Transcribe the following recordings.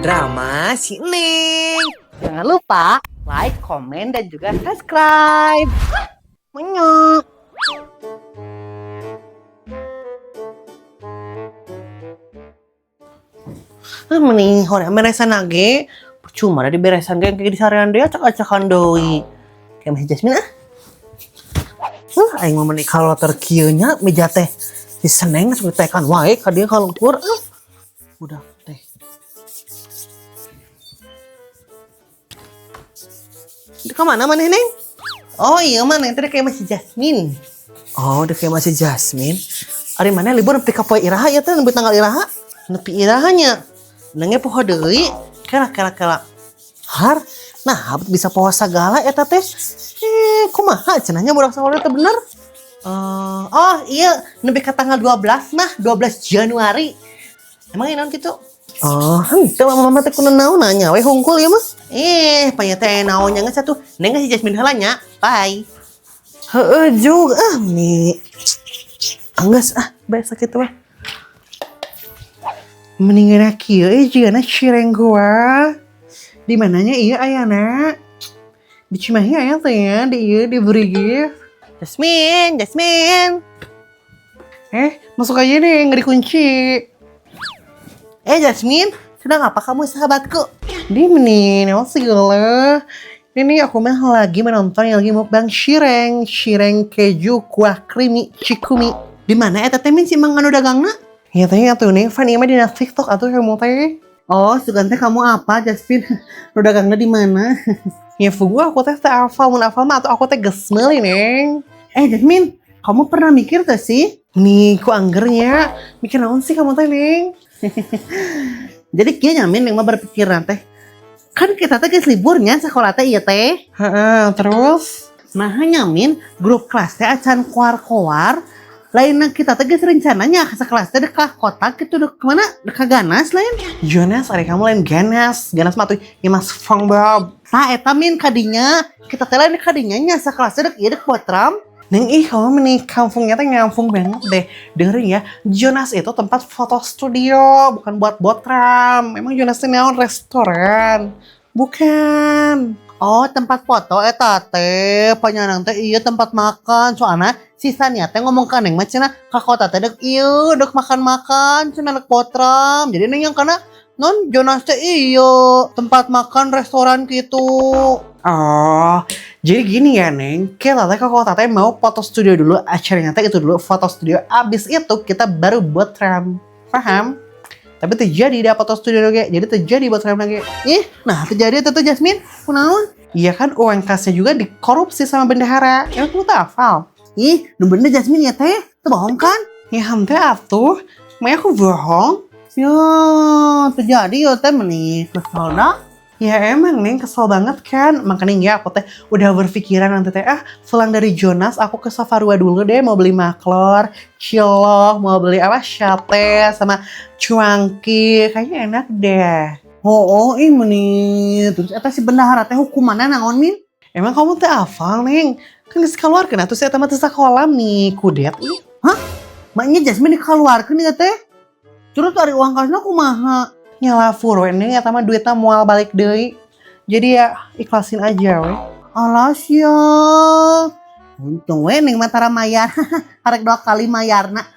Drama si Neng. Jangan lupa like, komen, dan juga subscribe. Menyok. Ah, mending hoream beresan lagi. Percuma ada diberesan ge kayak di sarean deui acak-acakan deui. Kayak masih Jasmine ah. Aing mah meni kalau kieu nya meja teh di seneng geus ditekan wae ka dieu kalau kur. Udah teh. Di kemana maneh, Neng? Oh iya mana tadi kayak masih Jasmine. Oh, udah kayak masih Jasmine. Ari mana libur nepi ka poe iraha ya teh nepi tanggal iraha? Nepi irahanya. Nengnya poho deui. Kela kela kela. Har, nah bisa poho sagala eta teh. Kumaha cenahnya budak sekolah teh bener? Oh iya, nepi ka tanggal 12 mah, 12 Januari. Emang naon kitu? Oh, henteu mama mama teh kudu naon nanya we hungkul ieu mah. Panya teh naon nya geus atuh. Neng si Jasmine heula nya. Bye. Heeh juga ah nih. Anggeus ah, bae sakit weh. Mendingan kieu euy jigana cireng gua. Di mananya ieu ayana? Di Cimahi aya teh ya, di ieu di Brigif. Jasmine, Jasmine. Masuk aja deh, nggak dikunci. Jasmine, sedang apa kamu sahabatku? Di meni, naon segala. Ini aku mah lagi menonton yang lagi mukbang cireng, cireng keju kuah creamy cikumi. Di mana eta teh min si Mang anu dagangna? Ya teh atuh nih, fan ieu mah dina TikTok atuh kamu teh. Oh, sugan teh kamu apa Jasmine? Nu dagangna di mana? Ya fugu aku teh teh hafal, mun hafal mah atuh aku teh geus meuli, Neng. Jasmine, kamu pernah mikir gak sih? Nih, ku anggernya. Mikir naon sih kamu teh, Neng? Jadi kieu nya Min, Neng mah berpikiran teh. Kan kita teh geus liburnya sekolah teh ieu teh. Heeh, terus? Nah, nya Min, grup kelas teh acan koar-koar. Lainnya kita teh geus rencananya sekelas teh dek ka kota gitu dek kemana? Dek ka Ganas lain. Jonas, ari kamu lain Ganas. Ganas mah tuh ya Mas SpongeBob. Nah, eta Min kadinya kita teh lain kadinya nya sekelas teh dek ieu dek botram. Neng ih kamu meni kampungnya teh ngampung banget deh. Dengerin ya, Jonas itu tempat foto studio, bukan buat botram. Emang Jonas teh naon restoran? Bukan. Oh, tempat foto eta teh, panyanang teh iya tempat makan. Soalnya sisanya teh ngomong ka Neng mah cenah ka kota teh dek ieu dek makan-makan, cenah dek botram. Jadi Neng yang kana non Jonas teh iya tempat makan restoran gitu. Oh, jadi gini ya Neng, kita teh ke kota teh mau foto studio dulu, acaranya teh itu dulu foto studio, abis itu kita baru botram, paham? Tapi terjadi dah foto studio lagi, jadi terjadi botram lagi. Ih, nah terjadi itu tuh Jasmine, kunaon? Iya kan uang kasnya juga dikorupsi sama bendahara, emang kamu tak hafal? Ih, nu bener Jasmine ya teh, tuh bohong kan? Ya hante atuh, mau aku bohong? Ya, terjadi ya teh meni kesel dah. Ya emang Neng kesel banget kan. Makanya ya aku teh udah berpikiran nanti teh pulang dari Jonas aku ke Safarua dulu deh mau beli maklor, cilok, mau beli apa sate sama cuangki. Kayaknya enak deh. Oh, ih meni. Terus eta si bendahara teh hukumannya naon Min? Emang kamu teh hafal Neng? Kan geus keluarkeun atuh si eta mah teh sakolam nih kudet ih. Hah? Maknya Jasmine dikeluarkeun ya teh? Terus ari uang kasna kumaha? Nyala fur we Neng eta mah duitna moal balik deui. Jadi ya ikhlasin aja we. Alas ya. Untung we Neng mah tara mayar. Arek 2 kali mayarna.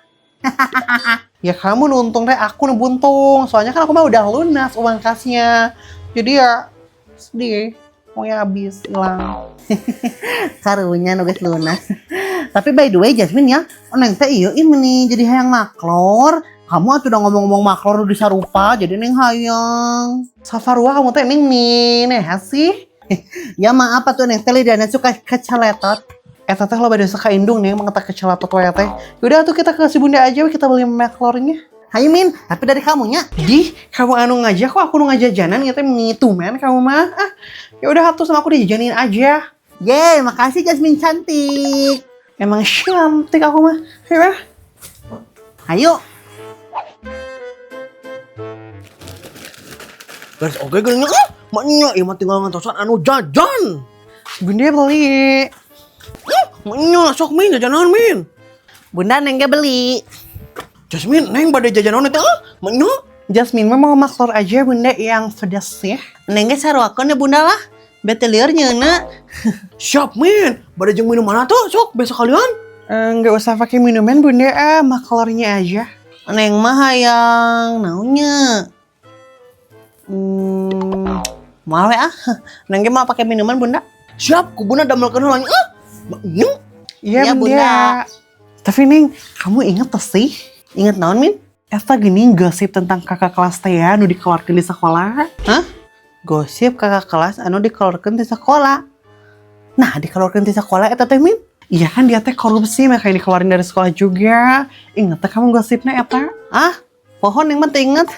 Ya kamu nu untung teh aku nu buntung. Soalnya kan aku mah udah lunas uang kasnya. Jadi ya sedih. Uangnya habis hilang. Karunya nu geus lunas. Tapi by the way Jasmine ya, Neng teh ieu ih meni jadi hayang maklor. Kamu atuh udah ngomong-ngomong maklor di sarupa, jadi Neng hayang. Safarua kamu teh Neng nih sih. Ya maaf atuh Neng teh lidahna suka keceletot. Eta teh loba dosa ka indung Neng mengetak keceletot wae teh. Yaudah atuh kita ke si Bunda aja we, kita beli maklornya. Hayu Min, tapi dari kamunya. Di, kamu anu ngajak kok aku nu ngajajanan ya teh mituman kamu mah. Ah, ya udah atuh sama aku dijajanin aja. Yeay, makasih Jasmine cantik. Emang cantik aku mah. Ayo. Ayo. Guys, oke gini, maknya ieu mah tinggal ngantosan anu jajan. Bunda beli. Maknya sok Min jajanan Min. Bunda Neng ge beli. Jasmine, Neng bade jajan naon eta? Maknya. Jasmine mah mau maklor aja, Bunda, yang pedas ya. Neng ge saruakeun ya, Bunda, lah. Bete lieur nyeuna. Siap, Min. Bade jeung minuman tuh, sok besok kalian. Eh, nggak usah pakai minuman, Bunda, ah, maklornya aja. Neng mah hayang naonnya? Moal we ah. Neng ge mau pakai minuman, Bunda. Siap, ku Bunda damelkeun heula nya. Ah, nyeng. Iya, Iya, Bunda. Bunda. Tapi Neng, kamu inget tuh sih? Ingat naon, Min? Eta gini gosip tentang kakak kelas teh ya, nu dikeluarkan di sekolah. Hah? Gosip kakak kelas anu dikeluarkan di sekolah. Nah, dikeluarkan di sekolah eta teh, Min? Iya kan dia teh korupsi, makanya dikeluarin dari sekolah juga. Ingat teh kamu gosipnya eta? Ah, poho Neng mah teu inget.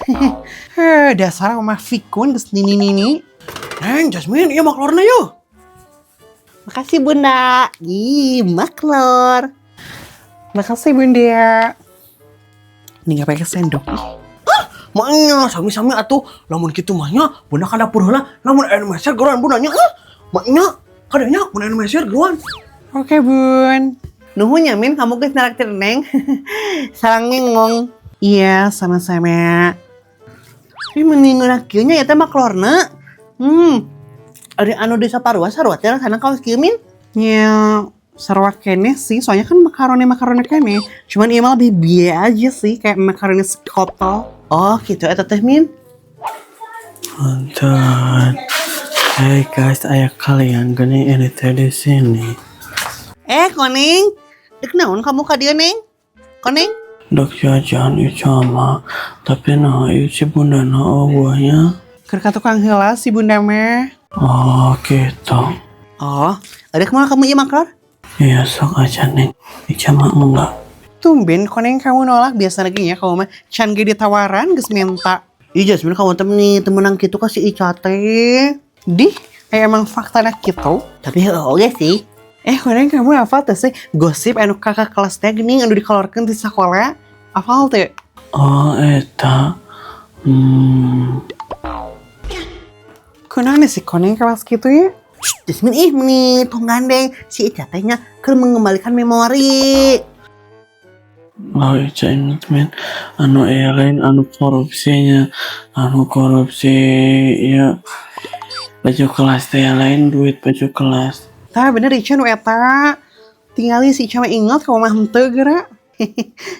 Heh, dasar mah pikun geus nini nini. Neng, Jasmine, iya maklorna yo. Makasih, Bunda. Ih, maklor. Makasih, Bunda. Ini nggak pakai sendok. Maknya sami-sami atuh, lamun kitu mah nya Bunda ka dapur heula, lamun aya nu meser geruan Bunda nya. Ah, maknya kadanya mun aya nu meser geruan. Oke, Bun. Nuhun ya, Min, kamu geus naraktir Neng. Sarang ngengong. Iya, sama-sama. Ini mending ngeunah kieu nya ya teh maklorna. Ari anu di saparua sarua teh rasana kaos kieu, Min. Ya, sarua keneh sih, soalnya kan makaroni makaroni keneh. Cuman iya mah lebih biaya aja sih, kayak makaroni sekotol. Oh, gitu eta teh, Min. Nonton. Hey guys, ayah kalian gini ini teh di sini. Eh, Koneng. Dek naon kamu ka dieu, Neng? Koneng? Dok jajan Ica mah, tapi nah ieu si Bunda na buahnya. Keur ka tukang heula si Bunda mah. Oh gitu. Oh, ada kemana kamu ieu maklor? Iya sok aja nih. Ica mah enggak. Tumben Koneng kamu nolak, biasa lagi ya kamu mah can ge ditawaran geus minta. Ih, Jasmine, kamu teh nih temenan gitu ka si Ica teh. Dih, kayak emang faktanya gitu. Tapi heuh oge sih. Eh, Koneng, kamu apa tuh sih gosip anu kakak kelas teh gini anu dikeluarkan di sekolah? Apal teh? Oh eta. Kunaon sih Koneng kelas gitu ya? Shh, Jasmine, ih, meni tong gandeng. Si Ica teh nya keur mengembalikan memori. Oh Ica inget men. Anu iya lain anu korupsinya. Anu korupsi ya baju kelas teh yang lain duit baju kelas. Tah bener Ica nu eta. Tingali si Ica mah inget, kamu mah henteu geura.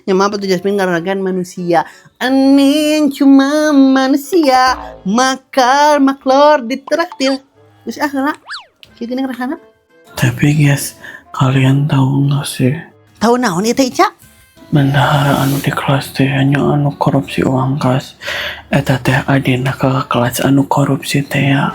Ya maaf tuh Jasmine, karena kan manusia. Aning cuma manusia, makan maklor ditraktir. Geus ah heula. Kieu geuning rasana. Tapi guys, kalian tahu nggak sih? Tahu naon ieu teh, Ica? Bendahara anu di kelas teh nya anu korupsi uang kas eta teh adina kakak kelas anu korupsi teh ya.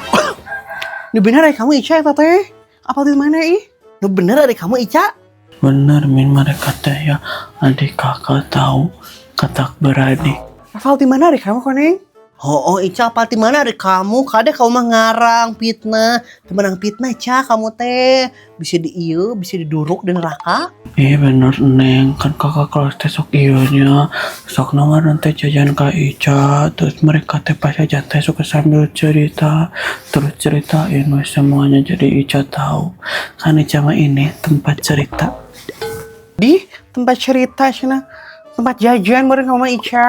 Nu bener ya kamu, Ica, eta teh? Apal di mana ih? Nu bener ari kamu, Ica? Bener Min, mereka teh ya adik kakak tahu katak beradik. Apal di mana ari kamu, Koneng? Oh, Ica, apal di mana ari kamu? Kade kamu mah ngarang fitnah. Temenang fitnah, Ica, kamu teh. Bisa di ieu, bisa diduruk di neraka. Iya bener Neng, kan kakak kelas teh sok iya nya sok nawaran teh jajan ka Ica, terus mereka teh pas jajan teh suka sambil cerita terus ceritain we semuanya, jadi Ica tahu kan Ica mah ini tempat cerita. Di tempat cerita cenah. Tempat jajan bareng kamu mah, Ica.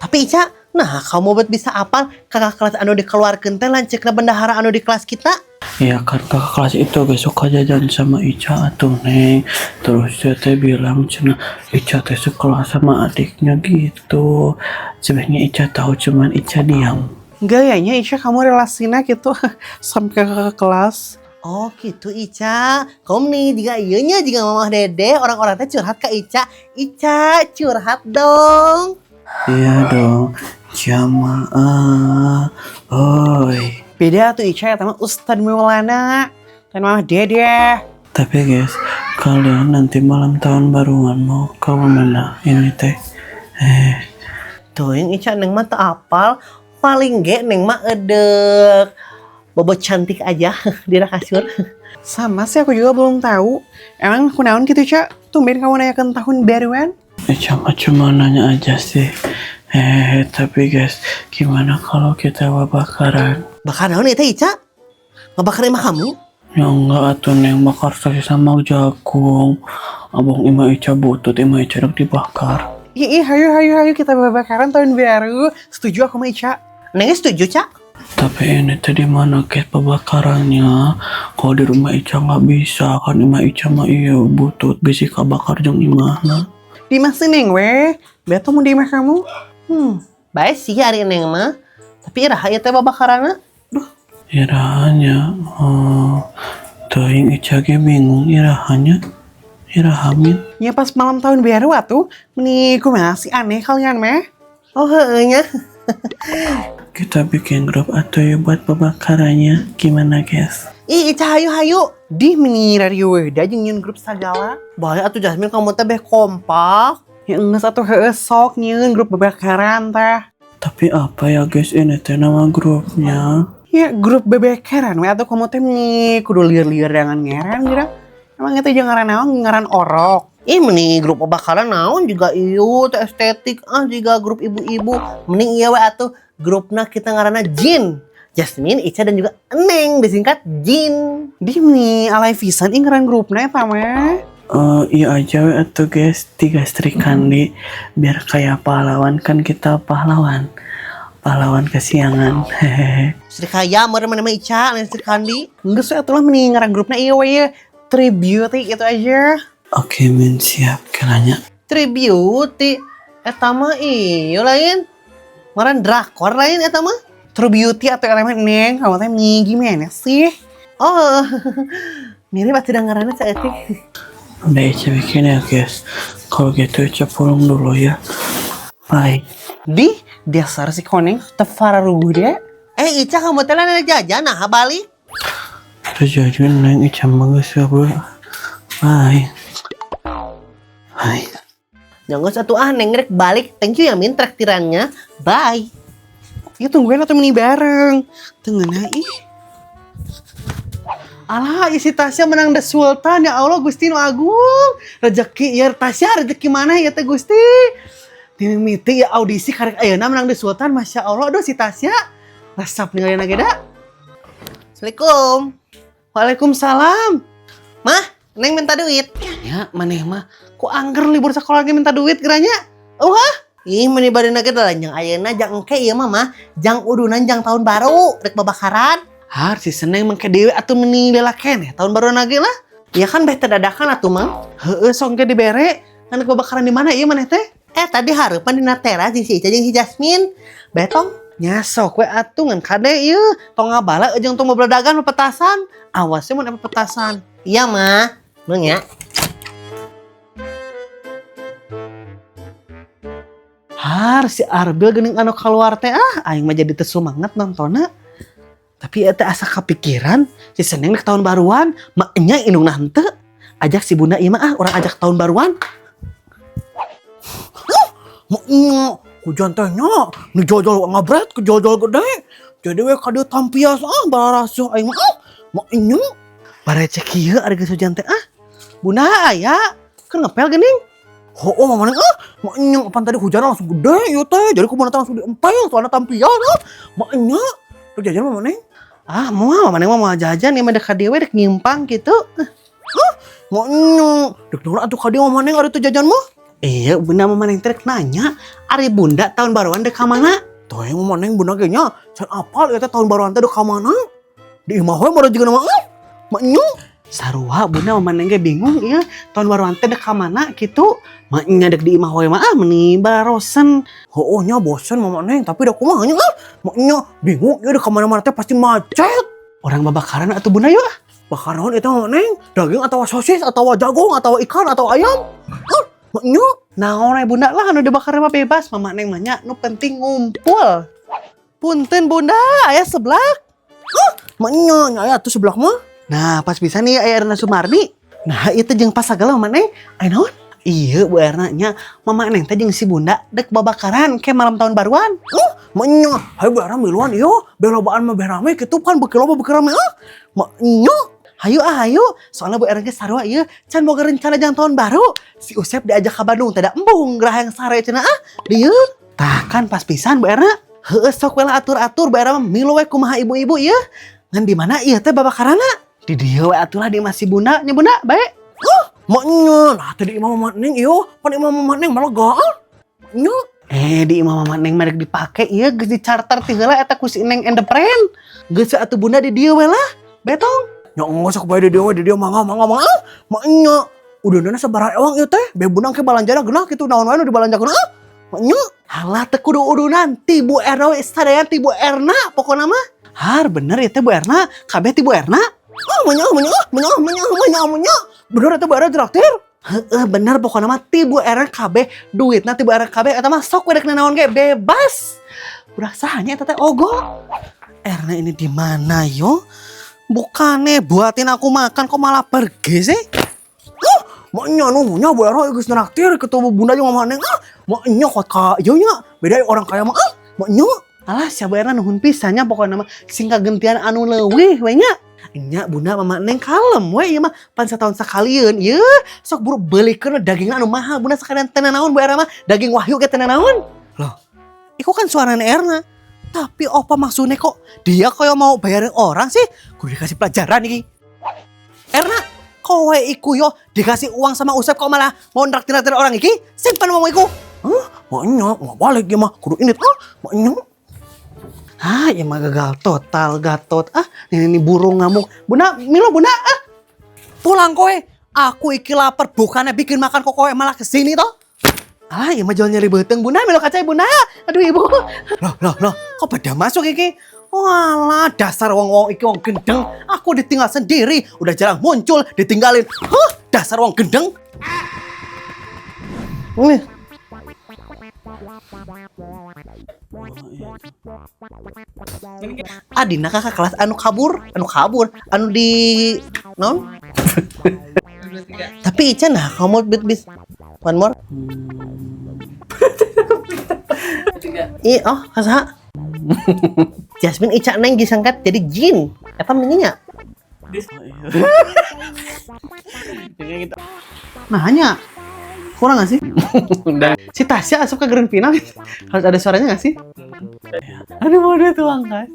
Tapi Ica, nah kamu buat bisa apal kakak kelas anu dikeluarkan teh lanceukna bendahara anu di kelas kita? Iya kan kakak kelas itu gak suka jajan sama Ica atau Neng. Terus dia teh bilang cenah Ica teh sekelas sama adiknya gitu. Sebenarnya Ica tahu, cuman Ica diam. Gayanya Ica kamu relasinya gitu sampai ke kelas. Oh gitu, Ica. Kamu nih jika iya nya jika Mama Dede orang-orang teh curhat ke Ica. Ica curhat dong. Iya dong. Jamaah. Oi. Beda tuh Ica ya sama Ustadz Maulana dan Mama Dede. Tapi guys, kalian nanti malam tahun baruan mau ke mana ini teh? Eh, Tuh yang Ica, neng mah teu apal. Paling ge neng mah edek bobo cantik aja di kasur. Sama sih, aku juga belum tahu. Emang kunaon gitu, Ca? Tumben kamu nanyakan tahun baruan. Ica mah cuma nanya aja sih. Eh, tapi guys, gimana kalau kita babakaran? Bakar naon itu, Ica? Ngebakar imah kamu? Ya enggak atuh Neng, bakar sosis sama jagung. Abang imah Ica butut, imah Ica dek dibakar. Ih, hayu hayu hayu kita babakaran tahun baru. Setuju aku mah, Ica. Neng setuju, Ca? Tapi ini teh di mana, guys, pembakarannya? Kalau di rumah Ica nggak bisa, kan imah Ica mah iya butut bisi kabakar jeung imahna. Di imah si Neng weh. Beto mau di imah kamu? Baik sih ari Neng mah. Tapi iraha ieu teh babakaranna? Irahanya, oh, teuing Ica ge bingung irahanya. Iraha, Min? Ya pas malam tahun baru atuh. Meni kumaha sih, aneh kalian meh. Oh, heeh nya. Kita bikin grup atau ya buat pembakarannya, gimana, guys? Ih, Ica, hayu hayu. Dih, meni radio da jeung nyieun grup sagala. Bae atuh, Jasmine, kamu teh beh kompak. Ya geus atuh, heueuh, sok nyieun grup babakaran teh. Tapi apa ya, guys, ini teh nama grupnya? Ya grup bebekaran we atuh, kamu teh meni kudu lieur-lieur dengan ngaran gitu. Emang itu jangan ngaran naon, ngaran orok? Ih, meni grup pembakaran naon juga ieu teh estetik ah juga grup ibu-ibu. Mending ieu we atuh grupna kita ngaranna Jin. Jasmine, Ica, dan juga Neng, disingkat Jin. Dih, meni alay pisan ih ngaran grupna eta mah. Eh, iya aja we atuh, guys, tiga Srikandi biar kayak pahlawan, kan kita pahlawan pahlawan kesiangan, hehehe. Srikaya meureun mana mah, Ica, lain Srikandi. Geus we atuh lah, meni ngaran grupna ieu we ye. Tribute itu aja. Oke, Min, siap kiranya. Tribute eta mah ieu lain. Ngaran drakor lain eta mah. Tribute atau elemen Neng, kamu teh meni gimana sih? Oh, mirip atuh da ngaranna saeutik. Udah Ica bikin ya, guys. Kalau gitu Ica pulang dulu ya, bye. Di dasar si koneng teu fararuguh dia. Eh, Ica, kamu teh lain jajan nah balik. Terus jadi Neng, Ica mah geus ya, bye bye bye. Jangan satu ah, Neng rek balik. Thank you ya, Min, traktirannya. Bye. Ya tungguin atau meni bareng. Tungguin ih. Alah, isi Tasya menang The Sultan, ya Allah Gusti nu Agung. Rezeki ya Tasya, rezeki mana ya teh Gusti. Mimiti ya audisi karek ayeuna menang The Sultan, Masya Allah, aduh si Tasya. Resep ninggalin lagi da. Assalamualaikum. Waalaikumsalam. Mah, Neng minta duit. Ya, maneh mah ku angger libur sekolah lagi minta duit geranya. Oh, hah? Ih, meni bade ge jang ayeuna jang engke ieu mah mah, jang udunan jang tahun baru rek babakaran. Har si Seneng mengke dewe atuh meni lela keneh tahun baru nage lah. Ya kan beh teu dadakan atuh, Mang. Heeh, sok engke dibere. Kan babakaran di mana ieu maneh teh? Eh, tadi hareupan dina teras jeung si Ica jeung si Jasmine. Betong. Nya sok we atuh, ngan kade ieu tong ngabala jeung tong bebeledagan petasan. Awas ya mun apa petasan. Iya, Mah. Nung ya. Har si Arbil geuning anu keluar teh, ah aing mah jadi teu semangat nontonna. Tapi eta asa kepikiran si Seneng rek tahun baruan, maknya indungna henteu. Ajak si Bunda ieu mah ah, urang ajak tahun baruan. Maknya hujan teh nya nu jojol ngabret ke jojol gede. Jadi we kadieu tampias ah barasuh aing mah ah. Maknya Bare cek ieu ari geus hujan teh ah. Bunda aya keur ngepel geuning. Heuh, mama ah, maknya pan tadi hujan langsung gede ieu teh. Jadi kumaha langsung diempel soalnya tampias ah. Maknya rek jajan mama Neng. Ah, moal, mama Neng mah moal jajan ieu mah dek ka dieu we dek nyimpang gitu. Maknya dek naon atuh ka dieu mama Neng ari teu jajan mah? Iya, bunda mama Neng teh rek nanya, ari bunda tahun baruan dek ka mana? Teh mama Neng, bunda ge nya can apal ieu teh tahun baruan teh dek ka mana? Di imah we meureun jiga mah ah. Maknya Sarua bunda, mama Neng ge bingung ieu tahun baruan teh dek ka mana gitu. Maknya dek di imah we mah ah meni barosen. Heueuh nya bosen mama Neng, tapi da kumaha nya ah. Maknya bingung ieu dek ka mana-mana teh pasti macet. Urang babakaran atuh, bunda, yuk ah. Bakar naon eta mama Neng? Daging atau sosis atau jagung atau ikan atau ayam? Ah, maknya Naon we bunda lah anu dibakar mah bebas, mama Neng mah nya nu penting ngumpul. Punten bunda, aya seblak. Maknya nya aya atuh seblak mah. Nah, pas bisa nih aya Erna Sumardi. Nah, itu jeung pas sagala mama Neng. Aya naon? Iya, Bu Erna nya, mama Neng teh jeung si bunda dek babakaran ke malam tahun baruan. Maknya hayu Bu Erna miluan ieu, beh lobaan mah beh rame kitu pan, beuki loba beuki rame ah. Maknya Hayu ah hayu, soalnya Bu Erna ge sarua ieu can boga rencana jang tahun baru. Si Usep diajak ke Bandung teh da embung gerah yang sare cenah ah. Lieur. Tah kan pas pisan Bu Erna. Heueuh, sok we lah atur-atur, Bu Erna mah milu we kumaha ibu-ibu ieu. Ngan di mana ieu teh babakarana? Di dieu we atuh lah, di masih bunda nya bunda, bae. Maknya nah tadi imah mama Neng ieu, pan imah mama Neng malah ah. Nyu. Eh, di imah mama Neng merek dipake ieu geus di charter ti heula eta ku si Neng and the friend. Geus atuh Bunda di dieu we lah. Betong. Nya enggeus sok bae di dieu we, di dieu mangga mangga mangga. Ah, maknya udah nana sabaraha ewang ieu teh? Be bunda ke balanjana geunah kitu, naon wae nu dibalanjakeun ah. Maknya Halah, teu kudu udunan ti Bu Erna we sadayana, ti Bu Erna pokona mah. Har bener ya teh Bu Erna, kabeh ti Bu Erna. Ah, maknya maknya maknya maknya maknya maknya. Bener eta Bu Erna traktir? Heeh, bener, pokoknya mah ti Bu Erna kabeh, duitna ti Bu Erna kabeh eta mah, sok we dek naon ge bebas. Udah sahanya eta teh ogo. Erna ini di mana yo? Bukannya buatin aku makan kok malah pergi sih? Ah, maknya nu nya Bu Erna geus nraktir ketemu bunda jeung mama Neng. Ah, maknya kuat ka ieu nya. Beda orang kaya mah ah, maknya. Alah, siapa Erna, nuhun pisannya, pokoknya mah sing kagentian anu leuwih we nya. Nya Bunda, Mama Neng, kalem we, ieu mah pan satahun sakalieun ieu, sok buru beulikeun daging anu mahal Bunda sekalian, teu naon Bu Erna mah, daging wahyu ge teu naon. Loh, iku kan suaranya Erna. Tapi apa maksudnya kok dia kayak mau bayarin orang sih? Kudu dikasih pelajaran iki. Erna, kowe iku yo dikasih uang sama Usep kok malah mau nraktir-nraktir orang iki? Simpan uang iku. Hah? Maknya nggak balik ya mah kudu ini ah, maknya. Ah, ya mah gagal total, gatot. Ah, ini burung ngamuk. Bunda, Milo, Bunda, ah. Pulang kowe. Aku iki lapar, bukannya bikin makan kok kowe malah kesini toh. Ah, ya mah jual nyeri beuteung, Bunda, Milo kacai, Bunda. Aduh, Ibu. Loh, loh, loh, kok pada masuk iki? Walah, dasar wong-wong iki wong gendeng. Aku ditinggal sendiri, udah jarang muncul, ditinggalin. Huh, dasar wong gendeng. Nih. Adina kakak kelas anu kabur, anu di non. Tapi Ica nah, kamu bit bis one more. Ih, oh, kasa. Jasmine, Ica, Neng disangkat jadi jin. Apa menyinya? Nah, hanya kurang gak sih? Udah. Si Tasya asup ke grand final harus ada suaranya gak sih? Aduh, mau dia tuang kan.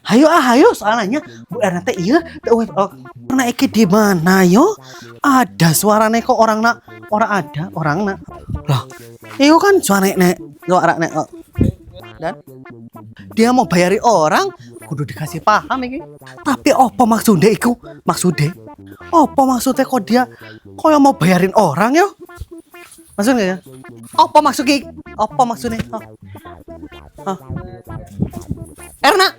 Hayo ah, hayo, soalnya Bu Erna teh iya teh oh, pernah iki di mana yo? Ada suaranya kok orang nak orang ada orang nak. Loh, itu kan suara nek suara nek. Oh. Dan dia mau bayari orang kudu dikasih paham iki. Tapi apa maksudnya iku? Maksudnya apa maksudnya kok dia kok mau bayarin orang yo? Maksudnya ya? Apa maksudnya? Apa maksudnya? Oh. Oh. Erna.